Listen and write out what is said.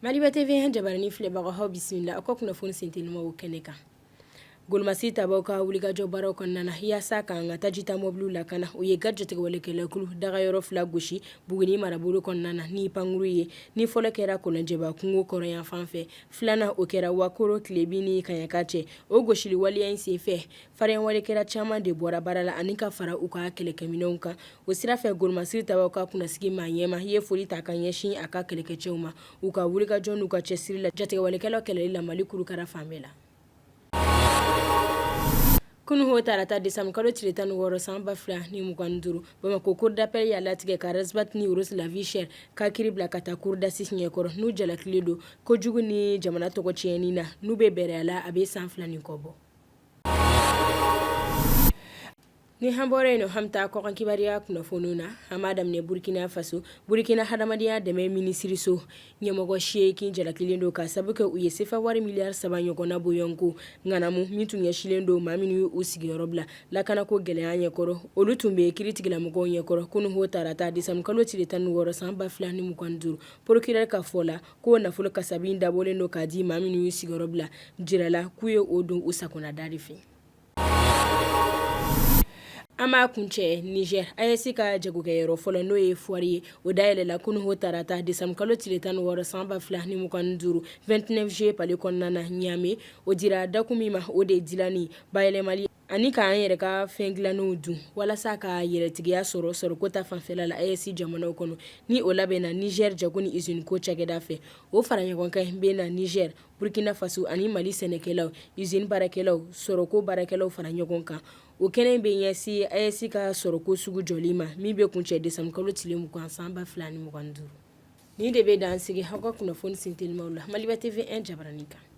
Maliba TV jabarani filɛbagaw, aw bisimila aw ka kunnafoni sentelimaw kɛnɛ kan. Golomasiri tabaw ka wulikajɔ baaraw kɔnɔna na, yaasa k'an ka tajita mɔbiliw lakana, u ye gari jatigɛwalekɛlakulu dagayɔrɔ fila gosi Buguni marabolo kɔnɔna na ni pankuru ye. Ni fɔlɔ kɛra Kɔlɔnjɛba kungo kɔrɔnyanfan fɛ, filanan o kɛra Wakoro tilebin ni Kaɲaka cɛ. O gosili waleya in senfɛ, farinyawalekɛla caman de bɔra baara la ani ka fara u ka kɛlɛkɛminɛnw kan. O sira fɛ, golomasiri tabaw ka kunnasigi maa ɲɛmaa ye foli ta ka ɲɛsin a ka kɛlɛkɛcɛw ma, u ka wulikajɔ n'u ka cɛsiri la jatigɛwalekɛlaw kɛlɛli la Mali kurukara fan bɛɛ la. Kunun tarata décembre kalo tile 16 san 2025, Bamakɔ cour d'appel y'a latigɛ ka Ras Bath ni Rose la vie chère ka kiri bila ka taa cour d'assises ɲɛkɔrɔ, n'u jalakilen don kojugu ni jamana tɔgɔ tiɲɛni na, n'u bɛ bɛrɛya la a bɛ san 2 ni kɔ bɔ. Ni an bɔra yen nɔ, an bɛ taa kɔkan kibaruya kunnafoniw na. An b'a daminɛ Burkina Faso. Burkina hadamadenya dɛmɛ minisiriso ɲɛmɔgɔ 8 jalakilen don ka sabu kɛ u ye sefa wari miliyari 3 ɲɔgɔnna bɔɲɔgɔnko ŋanamu min tun ɲɛsinlen don maa minnu ye u sigiyɔrɔ bila lakanako gɛlɛya ɲɛkɔrɔ. Olu tun bɛ kiiritigɛlamɔgɔw ɲɛkɔrɔ kunun tarata décembre kalo tile 16 san 2025. Procureur ka fɔ la, k'o nafolo kasabi in dabɔlen don k'a di maa minnu y'u sigiyɔrɔ bila, jirala k'u ye o don u sagonada de fɛ. An b'a kuncɛ Niger, AES ka jagokɛyɔrɔ fɔlɔ n'o ye foire ye, o dayɛlɛla kunun tarata décembre kalo tile 16 san 2025 29 juillet palais kɔnɔna na Niamey. O dira dakun min ma, o de ye dilanni, bayɛlɛmali ani k'an yɛrɛ ka fɛn dilannenw dun walasa ka yɛrɛtigiya sɔrɔ sɔrɔko ta fanfɛla la AES jamanaw kɔnɔ. Ni o labɛnna Niger jago ni usine ko cakɛda fɛ, o faraɲɔgɔnkan bɛ na Niger, Burkina Faso ani Mali sɛnɛkɛlaw, usine baarakɛlaw, sɔrɔko baarakɛlaw fara ɲɔgɔn kan. O kɛnɛ bɛ ɲɛsin AES ka sɔrɔko sugu jɔli ma min bɛ kuncɛ décembre kalo tile 20 san 2025. Nin de bɛ dan sigi aw ka kunnafoni sentelimaw la Maliba TV 1 jabarani kan.